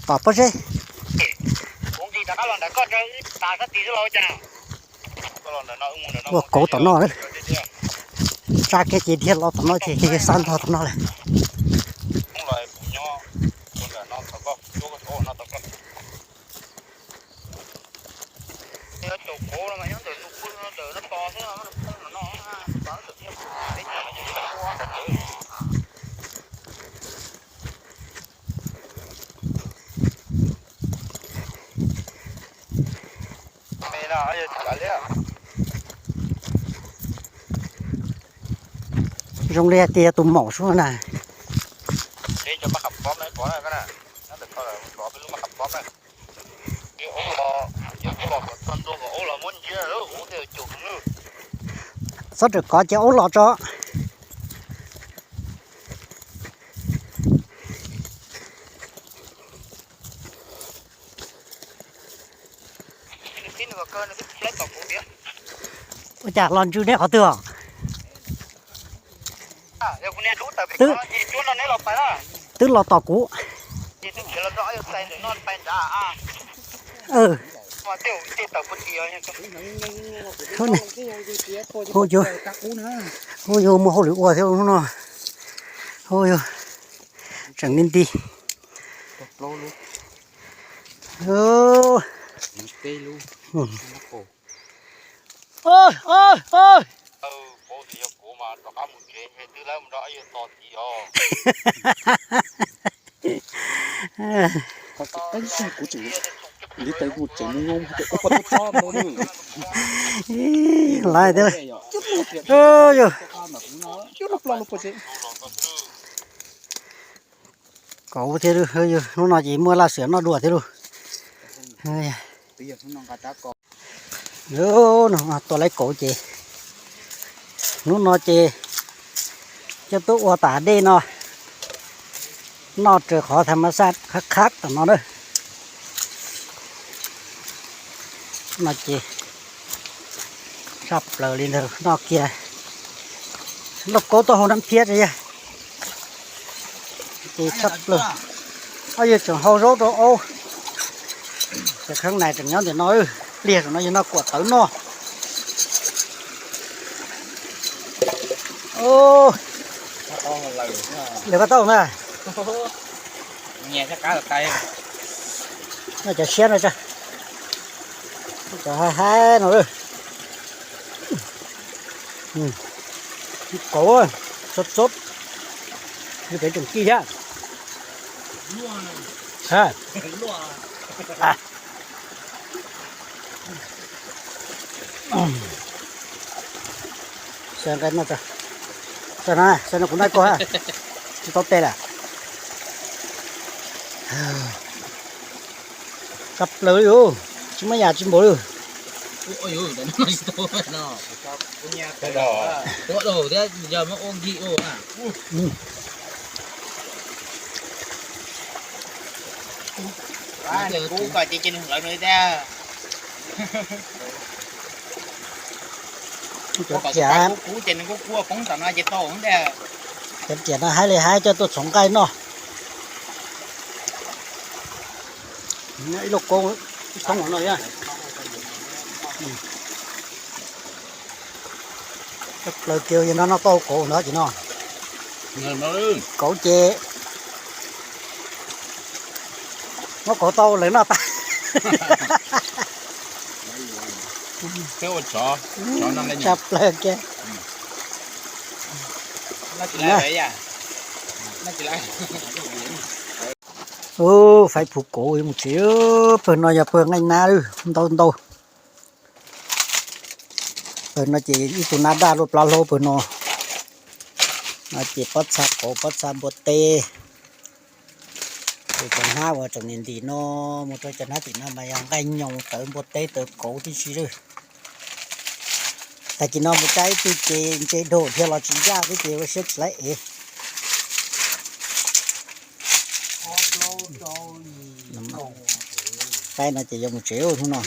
tom pob zeb. Ua kauv tom no, tsa kiag ces dhia los tom no ces yog xa ntog tom no lawm. Zoo li hais tias yog tus maum sub na. Txhob rawm kov ces aub los tso. Ua cas los ntsw neb qhov twg os? Twb, twb los tom kuv. Hu yug, hu yug muaj hauj lwm ua thiab hnub no. Hu yug, tseem li nti. Lawv thiab, yog kauv thiab, hnub no ces muaj laj xiam noj dua thiab lauj. Tua lawv kauv ces hnub no ces coj tuaj ua tas dej no, noj raws qhov tham mas xaj qhab qhab tom no na. No ces tshaj plaws li ntawd, noj kiag lauj kaub tuaj hau nab phiab tso yog ces tshaj plaws. Ob yawg tseem hau zaub rau aub. Cov kheeb nais tseem nyob ntawm no, pliag saum no yog noj kuam tawv noj. Lawv koj tau na. Noj cov siab no, cov haib haib no. Kauv txob txob, peb tseem ci thiab. Xav nqaij noj tso. Xav na, xav no kuv noj koj ha. Tsis tau tes lawm. Tshaj plaws li, tsis muaj yam tsis npaum li. Cov riam, cov riam no haib li haib, coj tuaj txhoov nqaij noj. Ib lub koob thoob no, plaws kiag yog no noj tau kauv ntawd ces no. Kauv ces muab kauv tau lawv noj tag. Tshaj plaws kiag. Ub, faib phuv kauv mus tsev. Pawg no yog pawg nqaij nab ntau ntau. Pawg no ces ib tug nab daj luaj plaub hlaub pawg no. No ces pob txha kauv, pob txha npua teb. Ces cov hnab uas tseem ntim ntim no mus rau cov hnab tim no mas yog nqaij nyoos tawv npua teb tawv kauv tib si lawm. Tag kis no mus cab ib tug ces ntse dhau dhia los tsis ncaj thiab ces ua siab tsis laib ev. Qaib no ces yuav mus tsev hnub no.